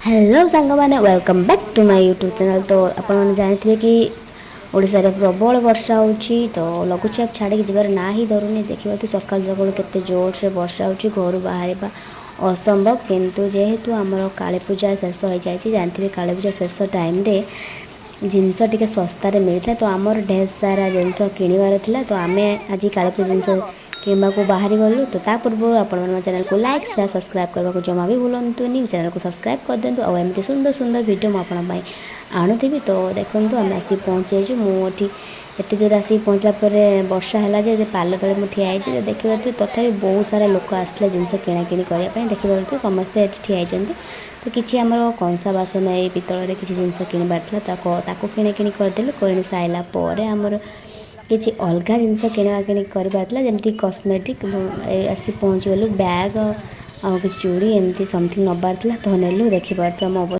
Hello ସାଙ୍ଗମାନେ, welcome back to my YouTube channel। ତ ଆପଣମାନେ ଜାଣିଥିବେ କି ଓଡ଼ିଶାରେ ପ୍ରବଳ ବର୍ଷା ହେଉଛି। ତ ଲଘୁଚାପ ଛାଡ଼ିକି ଯିବାର ନାଁ ହିଁ ଧରୁନି। ଦେଖିପାରୁଥିବେ, ସକାଳୁ ସକାଳୁ କେତେ ଜୋରସେ ବର୍ଷା ହେଉଛି, ଘରୁ ବାହାରିବା ଅସମ୍ଭବ। କିନ୍ତୁ ଯେହେତୁ ଆମର କାଳୀ ପୂଜା ଶେଷ ହୋଇଯାଇଛି, ଜାଣିଥିବେ କାଳୀ ପୂଜା ଶେଷ ଟାଇମ୍ରେ ଜିନିଷ ଟିକେ ଶସ୍ତାରେ ମିଳିଥାଏ। ତ ଆମର ଢେର ସାରା ଜିନିଷ କିଣିବାର ଥିଲା। ତ ଆମେ ଆଜି କାଳୀ ପୂଜା ଜିନିଷ କିଣିବାକୁ ବାହାରି ଗଲୁ। ତ ତା ପୂର୍ବରୁ ଆପଣମାନେ ମୋ ଚ୍ୟାନେଲକୁ ଲାଇକ୍, ସେୟାର, ସବସ୍କ୍ରାଇବ୍ କରିବାକୁ ଜମା ବି ଭୁଲନ୍ତୁନି। ଚ୍ୟାନେଲକୁ ସବସ୍କ୍ରାଇବ୍ କରିଦିଅନ୍ତୁ ଆଉ ଏମିତି ସୁନ୍ଦର ସୁନ୍ଦର ଭିଡ଼ିଓ ମୁଁ ଆପଣଙ୍କ ପାଇଁ ଆଣୁଥିବି। ତ ଦେଖନ୍ତୁ, ଆମେ ଆସିକି ପହଞ୍ଚି ଯାଇଛୁ। ମୁଁ ଏଠି ଏତେ ଜୋରେ ଆସିକି ପହଞ୍ଚିଲା ପରେ ବର୍ଷା ହେଲା ଯେ ପାଲ ତଳେ ମୁଁ ଠିଆ ହେଇଛି। ଦେଖିପାରୁଥିବେ, ତଥାପି ବହୁତ ସାରା ଲୋକ ଆସିଥିଲେ ଜିନିଷ କିଣାକିଣି କରିବା ପାଇଁ। ଦେଖିପାରୁଥିବେ, ସମସ୍ତେ ଏଠି ଠିଆ ହେଇଛନ୍ତି। ତ କିଛି ଆମର କଂସା ବାସନ, ଏଇ ପିତ୍ତଳରେ କିଛି ଜିନିଷ କିଣିବାର ଥିଲା, ତାକୁ କିଣାକିଣି କରିଦେଲୁ। କିଣି ସାରିଲା ପରେ ଆମର କିଛି ଅଲଗା ଜିନିଷ କିଣାକିଣି କରିବାର ଥିଲା, ଯେମିତି କସ୍ମେଟିକ୍। ଆସି ପହଞ୍ଚିଗଲୁ। ବ୍ୟାଗ୍ ଆଉ କିଛି ଚୁଡ଼ି, ଏମିତି ସମଥିଙ୍ଗ ନେବାର ଥିଲା, ତ ନେଲୁ। ଦେଖିପାରୁଥିବେ ଆମ ଅବସ୍ଥା।